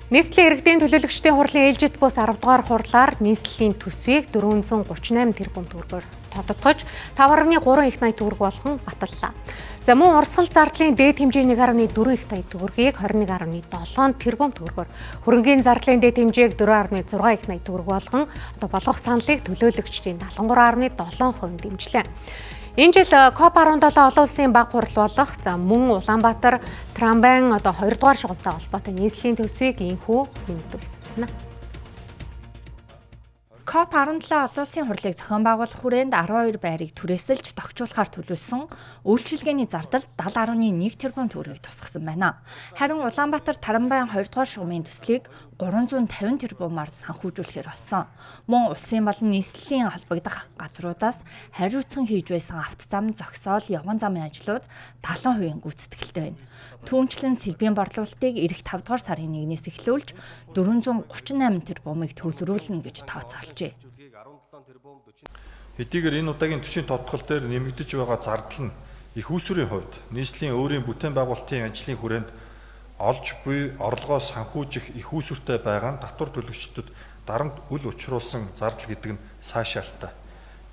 Нийслэлийн иргэдийн төлөөлөгчдийн хурлын ээлжит бус 10 дугаар хурлаар нийслэлийн төсвийг 438 тэрбум төгрөгөөр тодотгож 5.3 их 80 төгрөг болгон баталлаа. За мөн урсгал зардлын дээд хэмжээ 1.4 их 80 төгрөгийг 21.7 тэрбум төгрөгөөр, хөрөнгийн зардлын дээд хэмжээг 4.6 их 80 төгрөг болгон одоо болгох саналыг төлөөлөгчдийн 73.7% дэмжлээ. Энэ жил COP17 олон улсын баг хурал болох за мөн Улаанбаатар Трамбайн одоо 2 дугаар шугамтай холбоотой нийслэлийн төсвийг инхүү нэмэгдүүлсэн. COP17 олон улсын хурлыг зохион байгуулах хүрээнд 12 байрыг түрээсэлж тохижуулахаар төлөвлөсөн үйлчилгээний зардал 70.1 тэрбум төгрөгийг тусгасан байна. Харин Улаанбаатар Тарамбайн 2 дугаар шугамын төслийг 350 тэрбумаар санхүүжүүлэхээр болсон. Мөн улсын болон нийслэлийн холбогдох газруудаас хариуцсан хийж байсан автозам, зогсоол, явган замын ажлууд 70% гүйцэтгэлтэй байна. Түүнчлэн сэлбийн борлуулалтыг ирэх 5 дугаар сарын 1-ээс эхлүүлж 438 тэрбумыг төвлөрүүлнэ гэж тооцоолжээ. Хэдийгээр энэ удаагийн төсвийн тодтгол дээр нэмэгдэж байгаа зардал нь их усүрийн хувьд нийслэлийн өөрийн бүтээн байгуулалтын ажлын хүрээнд олж буй орлогоо санхүүжих их усүртэй байгаа нь татвар төлөгчдөд дарамт үл учруулсан зардал гэдэг нь сайшаалтай.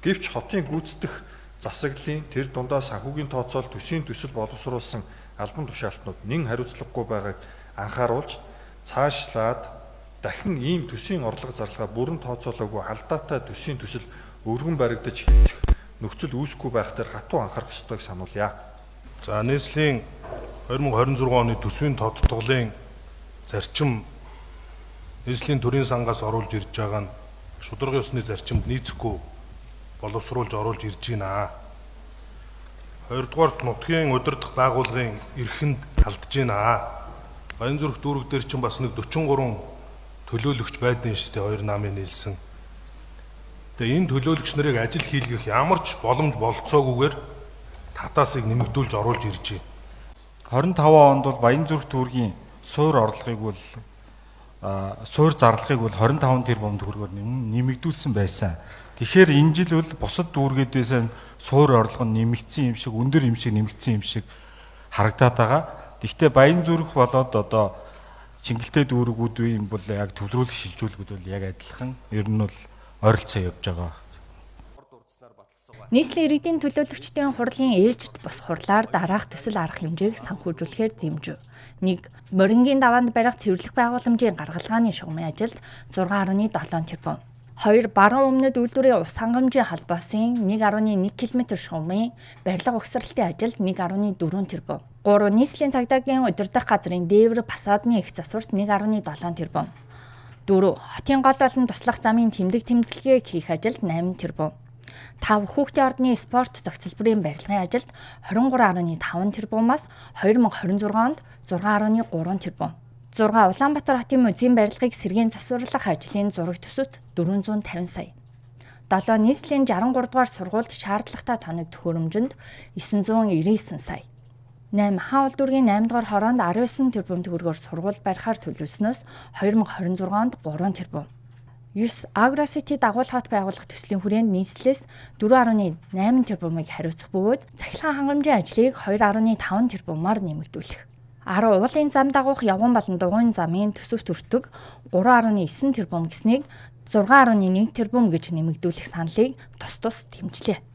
Гэвч хотын гүйцэтгэх засаглалын тэр дундаа санхүүгийн тооцоол төсвийн төсөл боловсруулсан албан тушаалтнууд нэн хариуцлагагүй байгааг анхааруулж цаашлаад дахин ийм төсвийн орлого зарлага бүрэн тооцоолоогүй алдаатай төсвийн төсөл өргөн баригдаж хэлцэх нөхцөл үүсэхгүй байх дээр хатуу анхаарах ёстойг сануулъя. За нийслэлийн 2026 оны төсвийн тодтголын зарчим нийслэлийн төрийн сангаас оруулж ирж байгаа нь шударгын ёсны зарчимд нийцэхгүй боловсруулж оруулж ирж байна. Хоёрдугаарт нутгийн удирдах байгууллагын эрхэнд алдж байна. Баянзүрх дүүрэг дээр чинь бас нэг 43 төлөөлөгч байдсан шүү дээ, хоёр намын нийлсэн. Тэгээ энэ төлөөлөгч нарыг ажил хийлгэх ямар ч боломж болцоогүйгээр татаасыг нэмэгдүүлж оруулж ирж байна. 25 онд бол Баянзүрх дүүргийн суур орлогыг бол суур зарлагыг бол 25 тэрбум төгрөгөөр нэмэгдүүлсэн байсан. Тэгэхээр энэ жил бол бусад дүүргүүдээс суур орлого нь нэмэгдсэн юм шиг, өндөр юм шиг нэмэгдсэн юм шиг харагдаад байгаа. Гэхдээ Баянзүрх болоод одоо Чингэлтэй дүүргүүд юм бол яг төвлөрүүлэх шилжүүлгүүд бол яг адилхан. Ер нь бол ойролцоо явж байгаа. Нийслэлийн иргэдийн төлөөлөгчдийн хурлын ээлжит бус хурлаар дараах төсөл арга хэмжээг санхүүжүүлэхээр дэмжив. 1. Морингийн даваанд барих цэвэрлэх байгууламжийн гаргалгааны шугамын ажилд 6.7 тэрбум. 2. Баруун өмнөд үйлдвэрийн ус хангамжийн холбоосын 1.1 км шугамын барилга угсралтын ажилд 1.4 тэрбум. 3. Нийслэлийн цагдаагийн удирдах газрын дээвэр фасадны их засварт 1.7 тэрбум. 4. Хотын гол болон туслах замын тэмдэг тэмдэглэгээ хийх ажилд 8 тэрбум. 5. Хүүхдийн ордны спорт зохицолборын барилгын ажилд 23.5 тэрбумаас 2026 онд 6.3 тэрбум. 6. Улаанбаатар хотын музейн барилгыг сэргээн засварлах ажлын зураг төсөвт 450 сая. 7. Нийслэлийн 63 дугаар сургуульд шаардлагатай тоног төхөөрөмжөнд 999 сая. 8. Хаан улдүүргийн 8 дугаар хороонд 19 тэрбум төгрөгөөр сургууль барихаар төлөвлөснөөс 2026 онд 3 тэрбум. 9. Агросити дагуул хот байгуулах төслийн хүрээнд нийслэлээс 4.8 тэрбумыг хариуцах бөгөөд цахилгаан хангамжийн ажлыг 2.5 тэрбумаар нэмэгдүүлэх. 10. Уулын зам дагуух явган болон дугуйн замын төсөвт өртөг 3.9 тэрбум гэснийг 6.1 тэрбум гэж нэмэгдүүлэх саналыг тус тус дэмжлээ.